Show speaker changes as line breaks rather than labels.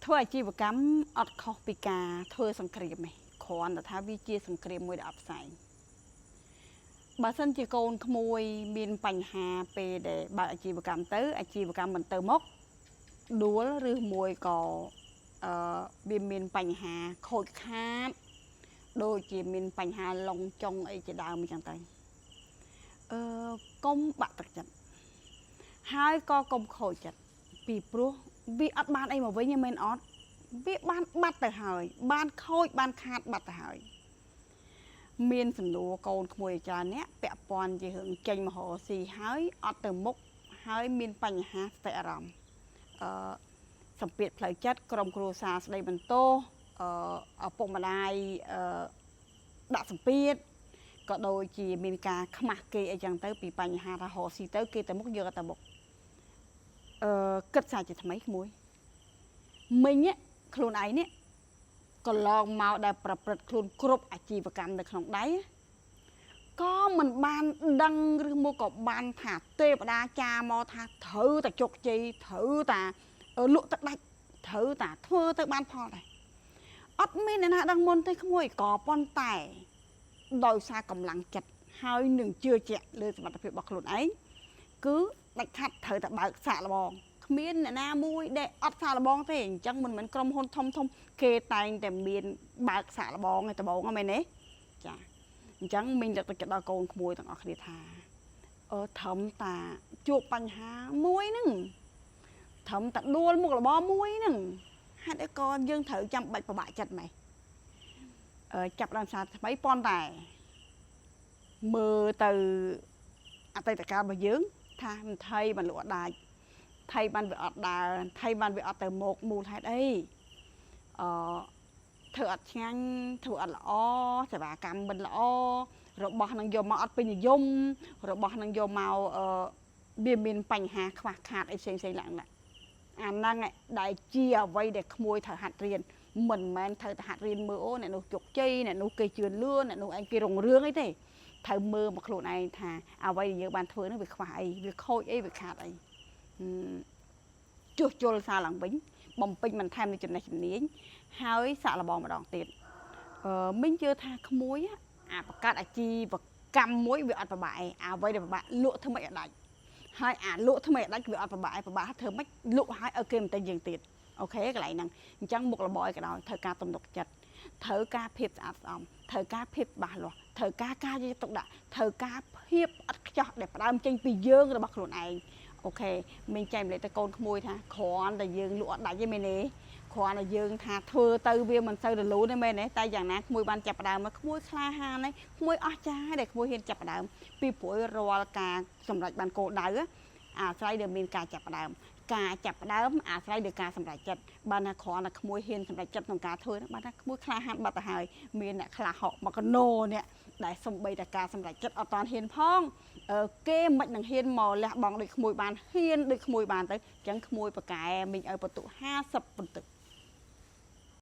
ធ្វើអាជីវកម្មអត់ខុសពីការធ្វើសង្គ្រាមទេគ្រាន់តែថាវាជាសង្គ្រាមមួយដែលអត់ផ្សែងបើសិនជាកូនក្មួយមានបញ្ហាពេលដែលបើកអាជីវកម្មទៅអាជីវកម្មមិនទៅមុខដួលឬមួយក៏អឺវាមានបញ្ហាខូចខាតដូចជាមានបញ្ហាឡុងចុងអីជាដើមអញ្ចឹងទៅអឺកុំបាក់ទឹកចិត្តហើយក៏កុំខូចចិត្តពីព្រោះវាអត់បានអីមកវិញទេមែនអត់វាបានបាត់ទៅហើយបានខូចបានខាតបាត់ទៅហើយមានសំណួរកូនក្មួយច្រើនអ្នកពាក់ព័ន្ធជារឿងចេញមហោស៊ីហើយអត់ទៅមុខហើយមានបញ្ហាស្តិអារម្មណ៍អឺសម្ពាធផ្លូវចិត្តក្រុមគ្រួសារស្ដីបន្ទោសអឺឪពុកម្ដាយអឺដាក់សម្ពាធក៏ដូចជាមានការខ្មាស់គេអីចឹងទៅពីបញ្ហាថារកស៊ីទៅគេទៅមុខយើងអត់ទៅមុខអឺគិតសារជាថ្មីក្មួយមិញខ្លួនឯងនេះកន្លងមកដែលប្រព្រឹត្តខ្លួនគ្រប់អាជីវកម្មនៅក្នុងដៃក៏មិនបានដឹងឬមកក៏បានថាទេវតាចាមកថាត្រូវតែជោគជ័យត្រូវតែលក់ទឹកដាច់ត្រូវតែធ្វើទៅបានផលដែរអត់មានអ្នកណាដឹងមុនទេក្មួយក៏ប៉ុន្តែដោយសារកម្លាំងចិត្តហើយនឹងជឿជាក់លើសមត្ថភាពរបស់ខ្លួនឯងគឺដាច់ខាត់ត្រូវតែបើកសាកល្បងគ្មានអ្នកណាមួយដែលអត់សាកល្បងទេអញ្ចឹងមិនមែនក្រុមហ៊ុនធំធំគេតែងតែមានបើកសាកល្បងឯដំបងហ្នឹងមែនទេចាអញ្ចឹងមីងលើកទឹកចិត្តដល់កូនក្មួយទាំងអស់គ្នាថាអឺត្រឹមតាជួបបញ្ហាមួយហ្នឹងត្រឹមតាដួលមុខរបរមួយហ្នឹងហេតុអីក៏យើងត្រូវចាំបាច់ពិបាកចិត្តម៉េចអឺចាប់ដើមសារថ្មីប៉ុន្តែមើលទៅអតីតកាលរបស់យើងថាមិនថៃបានលក់ដាច់ថៃបានវាអត់ដើរថៃបានវាអត់ទៅមុខមូលហេតុអីអឺធ្វើអត់ឆ្ងាញ់ធ្វើអត់ល្អសេវាកម្មមិនល្អរបស់នឹងយកមកអត់ពេញនិយមរបស់នឹងយកមកអឺវាមានបញ្ហាខ្វះខាតអីផ្សេងផ្សេងឡើងណាអាហ្នឹងដែលជាអ្វីដែលក្មួយត្រូវហាត់រៀនមិនមែនត្រូវតែហាត់រៀនមើលអូអ្នកនោះជោគជ័យអ្នកនោះគេជឿនលឿនអ្នកនោះឯងគេរុងរឿងអីទេត្រូវមើលមកខ្លួនឯងថាអ្វីដែលយើងបានធ្វើនោះវាខ្វះអីវាខូចអីវាខាតអីជួសជុលសារឡើងវិញបំពេញបន្ថែមនូវចំណេះជំនាញហើយសាកល្បងម្ដងទៀតអឺមីងជឿថាក្មួយអាបង្កើតអាជីវកម្មមួយវាអត់ពិបាកឯងអ្វីដែលពិបាកលក់ធ្វើម៉េចឲ្យដាច់ហើយអាលក់ធ្វើម៉េចឲ្យដាច់វាអត់ពិបាកឯងពិបាកធ្វើម៉េចលក់ឲ្យឲ្យគេមិនទិញយើងទៀត OK កន្លែងហ្នឹងអញ្ចឹងមុខរបរឲ្យក៏ដោយត្រូវការទំនុកចិត្តត្រូវការភាពស្អាតស្អំត្រូវការភាពច្បាស់លាស់ត្រូវការការយកចិត្តទុកដាក់ត្រូវការភាពឥតខ្ចោះដែលផ្ដើមចេញពីយើងរបស់ខ្លួនឯង OK មានចែកម្លែកទៅកូនក្មួយថាគ្រាន់តែយើងលក់អត់ដាច់ទេមែនទេគ្រាន់តែយើងថាធ្វើទៅវាមិនសូវរលូនទេមែនទេតែយ៉ាងណាក្មួយបានចាប់ផ្ដើមមកក្មួយក្លាហានហើយក្មួយអស់ចាហើយដែលក្មួយហ៊ានចាប់ផ្ដើមពីព្រោះរាល់ការសម្រេចបានគោលដៅអាស្រ័យដែលមានការចាប់ផ្ដើមការចាប់ផ្ដើមអាស្រ័យលើការសម្រេចចិត្តបានថាគ្រាន់តែក្មួយហ៊ានសម្រេចចិត្តក្នុងការធ្វើបានថាក្មួយក្លាហានបាត់ទៅហើយមានអ្នកខ្លះហក់មកកណោអ្នកដែលសំបីតែការសម្រេចចិត្តអត់តាន់ហ៊ានផងគេមិននឹងហ៊ានមកលះបង់ដូចក្មួយបានហ៊ានដូចក្មួយបានទៅអញ្ចឹងក្មួយប្រកែមីងឲ្យបន្ទុក50បន្ទុក